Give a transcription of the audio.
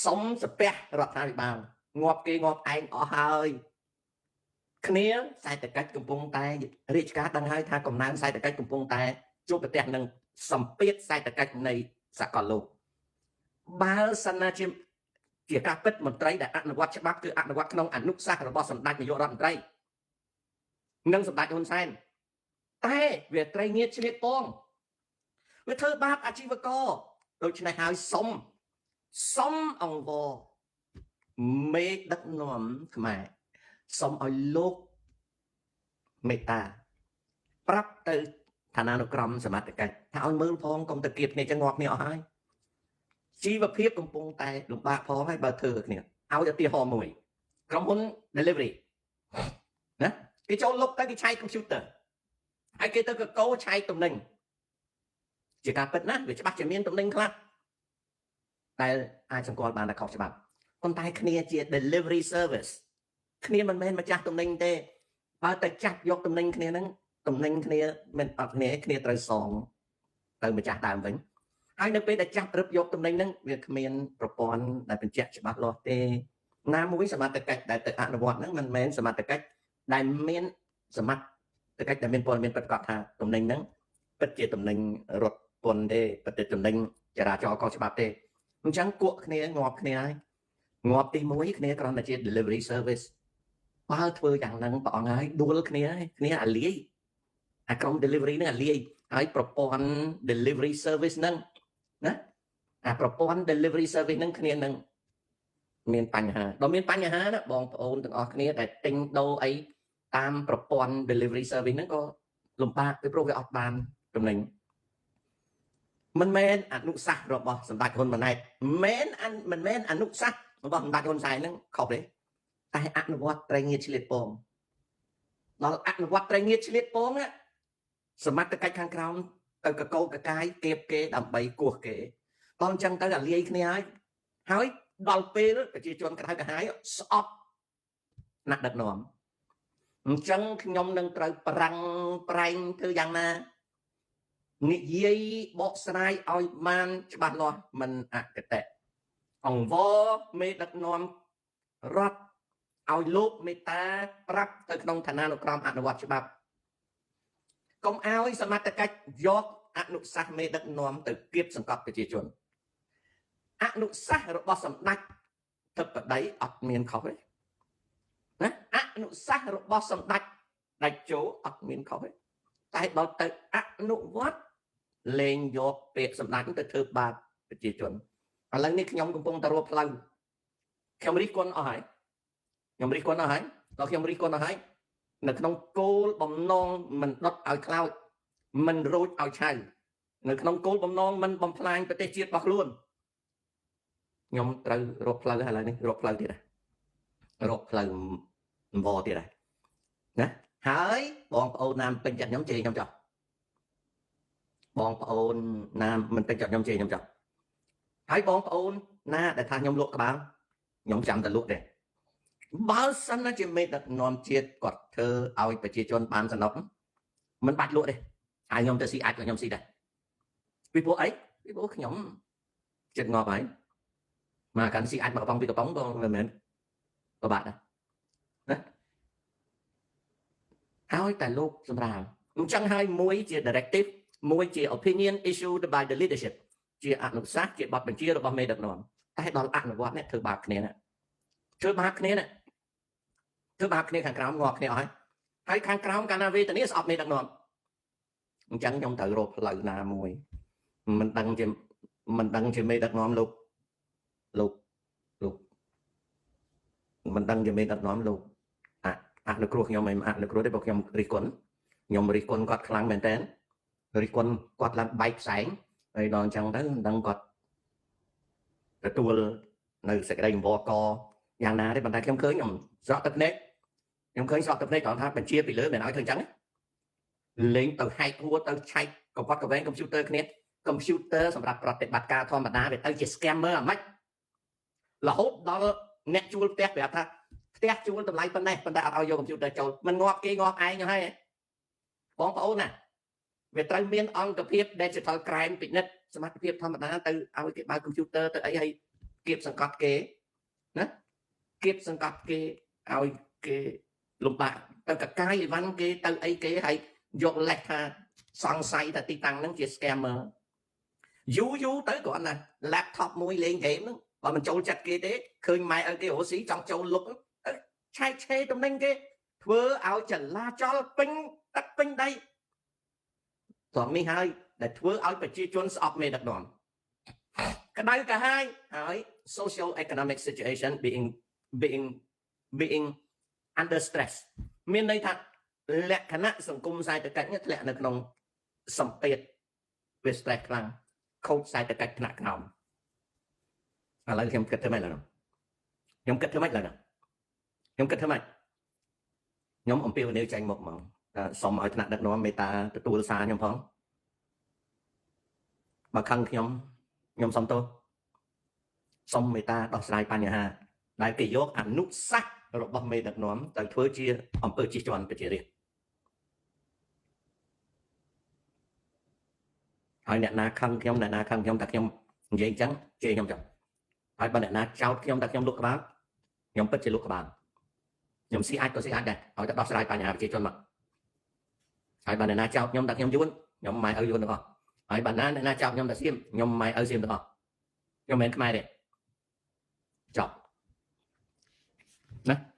សុំសាពះរដ្ឋាភិបាលងាប់គេងាប់ឯងអស់ហើយគ្នាសេដ្ឋកិច្ចកំពុងតែរាជការដឹងហើយថាកំណើនសេដ្ឋកិច្ចកំពុងតែជួបប្រទះនឹងសម្ពាធសេដ្ឋកិច្ចនៃសកលលោកបើសិនណាជាការពិតមន្ត្រីដែលអនុវត្តច្បាប់គឺអនុវត្តក្នុងអនុសាសន៍របស់សម្ដេចនាយករដ្ឋមន្ត្រីនិងសម្ដេចហ៊ុនសែនតែវាត្រីងៀតឆ្លៀតពងវាធ្វើបាបអាជីវករដូច្នេះហើយសុំអង្វរមេដឹកនាំខ្មែរសុំឲ្យលោកមេត្តាប្រាប់ទៅឋានានុក្រមសមត្ថកិច្ចថាឲ្យមើលផងកុំទៅគៀបគ្នាចឹងងាប់គ្នាអស់ហើយជីវភាពកំពុងតែលំបាកផងហើយបើធ្វើគ្នាឲ្យឧទាហរណ៍មួយក្រុមហ៊ុន delivery ណាគេចូលលុបទៅគេឆែក computer ហើយគេទៅកកោឆែកទំនិញជាការពិតណាវាច្បាស់ជាមានទំនិញខ្លះដែលអាចសម្គាល់បានថាខុសច្បាប់ប៉ុន្តែគ្នាជា delivery service គ្នាមិនមែនម្ចាស់ទំនិញទេបើតែចាប់យកទំនិញគ្នាហ្នឹងទំនិញគ្នាមិនអត់គ្នាគ្នាត្រូវសងទៅម្ចាស់ដើមវិញហើយនៅពេលដែលចាប់រឹបយកទំនិញហ្នឹងវាគ្មានប្រព័ន្ធដែលបញ្ជាក់ច្បាស់លាស់ទេណាមួយសមត្ថកិច្ចដែលទៅអនុវត្តហ្នឹងមិនមែនសមត្ថកិច្ចដែលមានសមត្ថកិច្ចដែលមានព័ត៌មានពិតប្រាកដថាទំនិញហ្នឹងពិតជាទំនិញរត់ពន្ធទេពិតជាទំនិញចរាចរណ៍ខុសច្បាប់ទេអញ្ចឹងគក់គ្នាងាប់គ្នាហើយងាប់ទី1គ្នាគ្រាន់តែជា delivery service បើធ្វើយ៉ាងហ្នឹងព្រះអង្គហើយដួលគ្នាហើយគ្នាអាលាយអាក្រុម delivery ហ្នឹងអាលាយហើយប្រព័ន្ធ delivery service ហ្នឹងណាអាប្រព័ន្ធ delivery service ហ្នឹងគ្នានឹងមានបញ្ហាដល់មានបញ្ហាណាបងប្អូនទាំងអស់គ្នាដែលទិញដូរអីតាមប្រព័ន្ធ delivery service ហ្នឹងក៏លំបាកពីព្រោះវាអត់បានចំណេញមិនមែនអនុសាសន៍របស់សម្ដេចហ៊ុនម៉ាណែតមិនមិនមែនអនុសាសន៍របស់សម្ដេចហ៊ុនសែនហ្នឹងខុសទេតែអនុវត្តត្រីងៀតឆ្លៀតពងដល់អនុវត្តត្រីងៀតឆ្លៀតពងសមត្ថកិច្ចខាងក្រោមទៅកកោកកាយគៀបគេដើម្បីគោះគេដល់អញ្ចឹងទៅអាលាយគ្នាហើយហើយដល់ពេលប្រជាជនក្តៅក្រហាយស្អប់ណាក់ដឹកនាំអញ្ចឹងខ្ញុំនឹងត្រូវប្រាំងប្រែងធ្វើយ៉ាងណានិយាយបកស្រាយឲ្យបានច្បាស់លាស់មិនអគតិអង្វរមេដឹកនាំរដ្ឋឲ្យលោកមេត្តាប្រាប់ទៅក្នុងឋានានុក្រមអនុវត្តច្បាប់កុំឲ្យសមត្ថកិច្ចយកអនុសាសន៍មេដឹកនាំទៅគៀបសង្កត់ប្រជាជនអនុសាសន៍របស់សម្ដេចធិបតីអត់មានខុសទេណាអនុសាសន៍របស់សម្ដេចដាច់ជោអត់មានខុសទេតែដល់ទៅអនុវត្តលែងយកពាក្យសម្ដេចទៅធ្វើបាបប្រជាជនឥឡូវនេះខ្ញុំកំពុងតែរកផ្លូវខ្ញុំរិះគន់អស់ហើយខ្ញុំរិះគន់អស់ហើយដល់ខ្ញុំរិះគន់អស់ហើយនៅក្នុងគោលបំណងមិនដុតឲ្យខ្លោចមិនរូចឲ្យឆៅនៅក្នុងគោលបំណងមិនបំផ្លាញប្រទេសជាតិរបស់ខ្លួនខ្ញុំត្រូវរកផ្លូវឥឡូវនេះរកផ្លូវទៀតដែររកផ្លូវអង្វរទៀតដែរណាហើយបងប្អូនណាមពេញចិត្តខ្ញុំជេរខ្ញុំចោះបងប្អូនណាមិនពេញចិត្តខ្ញុំជេរខ្ញុំចោះហើយបងប្អូនណាដែលថាខ្ញុំលក់ក្បាលខ្ញុំចាំតែលក់ទេបើសិនណាជាមេដឹកនាំជាតិគាត់ធ្វើឲ្យប្រជាជនបានសំណុកមិនបាច់លក់ទេហើយខ្ញុំទៅស៊ីអាចក៏ខ្ញុំស៊ីដែរពីព្រោះអីពីព្រោះខ្ញុំចិត្តងាប់ហើយមកកាន់ស៊ីអាចមកកំប៉ុងពីកំប៉ុងក៏មិនមែនពិបាកដែរណាហើយតែលោកសម្រាលអញ្ចឹងហើយមួយជា directive មួយជា opinion issued by the leadership ជាអនុសាសន៍ជាបទបញ្ជារបស់មេដឹកនាំតែដល់អនុវត្តនេះធ្វើបាបគ្នាណាធ្វើបាបគ្នាណាធ្វើបាបគ្នាខាងក្រោមងាប់គ្នាអស់ហើយហើយខាងក្រោមកាលណាវេទនាស្អប់មេដឹកនាំអញ្ចឹងខ្ញុំត្រូវរកផ្លូវណាមួយមិនដឹងជាមេដឹកនាំលោកលោកលោកមិនដឹងជាមេដឹកនាំលោកអអនុគ្រោះខ្ញុំមិនអនុគ្រោះទេព្រោះខ្ញុំរិះគន់ខ្ញុំរិះគន់គាត់ខ្លាំងមែនតើរិះគន់គាត់ឡើងបែកផ្សែងហើយដល់អញ្ចឹងទៅមិនដឹងគាត់ទទួលនៅសេចក្តីអង្វរកយ៉ាងណាទេប៉ុន្តែខ្ញុំឃើញខ្ញុំស្រក់ទឹកភ្នែកខ្ញុំឃើញស្រក់ទឹកភ្នែកគាត់ថាបញ្ជាពីលើមិនឲ្យធ្វើអញ្ចឹងលេងទៅហែកហួរទៅឆែកកវត្តកវែងកុំព្យូទ័រគ្នាកុំព្យូទ័រសម្រាប់ប្រតិបត្តិការធម្មតាវាទៅជា scammer អាម៉េចរហូតដល់អ្នកជួលផ្ទះប្រាប់ថាផ្ទះជួលតម្លៃប៉ុណ្ណេះប៉ុន្តែអត់ឲ្យយកកុំព្យូទ័រចូលមិនងាប់គេងាប់ឯងហើយបងប្អូនណាវាត្រូវមានអង្គភាព digital crime ពិនិត្យសមត្ថភាពធម្មតាទៅឲ្យគេបើកកុំព្យូទ័រទៅអីហើយ គៀបសង្កត់គេណាគៀបសង្កត់គេឲ្យគេលំបាកទៅកកាយអីវ៉ាន់គេទៅអីគេហើយយកលេសថាសង្ស័យថាទីតាំងហ្នឹងជា scammer យូរយូរទៅគ្រាន់តែ laptop មួយលេងហ្គេមហ្នឹងបើមិនចូលចិត្តគេទេឃើញម៉ែឪគេរស់ស៊ីចង់ចូលលុកទៅឆែកឆេរតំណែងគេធ្វើឲ្យចលាចលពេញទឹកពេញដីត្រង់នេះហើយដែលធ្វើឲ្យប្រជាជនស្អប់មេដឹកនាំក្តៅកាហាយហើយ social economic situation being under stress មានន័យថាលក្ខណៈសង្គមសេដ្ឋកិច្ចនេះធ្លាក់នៅក្នុងសម្ពាធវា stress ខ្លាំងខូចសេដ្ឋកិច្ចថ្នាក់ក្រោមឥឡូវខ្ញុំគិតធ្វើម៉េចឡើយខ្ញុំគិតធ្វើម៉េចឡើយខ្ញុំគិតធ្វើម៉េចខ្ញុំអំពាវនាវចេញមកហ្មងសូមឲ្យថ្នាក់ដឹកនាំមេត្តាទទួលសារខ្ញុំផងបើខឹងខ្ញុំខ្ញុំសុំទោសសូមមេត្តាដោះស្រាយបញ្ហាដែលគេយកអនុសាសន៍របស់មេដឹកនាំទៅធ្វើជាអំពើជិះជាន់ប្រជារាស្ត្រហើយអ្នកណាខឹងខ្ញុំអ្នកណាខឹងខ្ញុំតែខ្ញុំនិយាយអញ្ចឹងជេរខ្ញុំចឹងហើយបើអ្នកណាចោទខ្ញុំតែខ្ញុំលុកក្បាលខ្ញុំពិតជាលុកក្បាលខ្ញុំស៊ីអាចក៏ស៊ីអាចដែរឲ្យតែដោះស្រាយបញ្ហាប្រជាជនមកហើយបើអ្នកណាចោទខ្ញុំតែខ្ញុំយួនខ្ញុំម៉ែឪយួនទាំងអស់ហើយបើណាអ្នកណាចោទខ្ញុំតែសៀមខ្ញុំម៉ែឪសៀមទាំងអស់ខ្ញុំមិនមែនខ្មែរទេចប់ណា។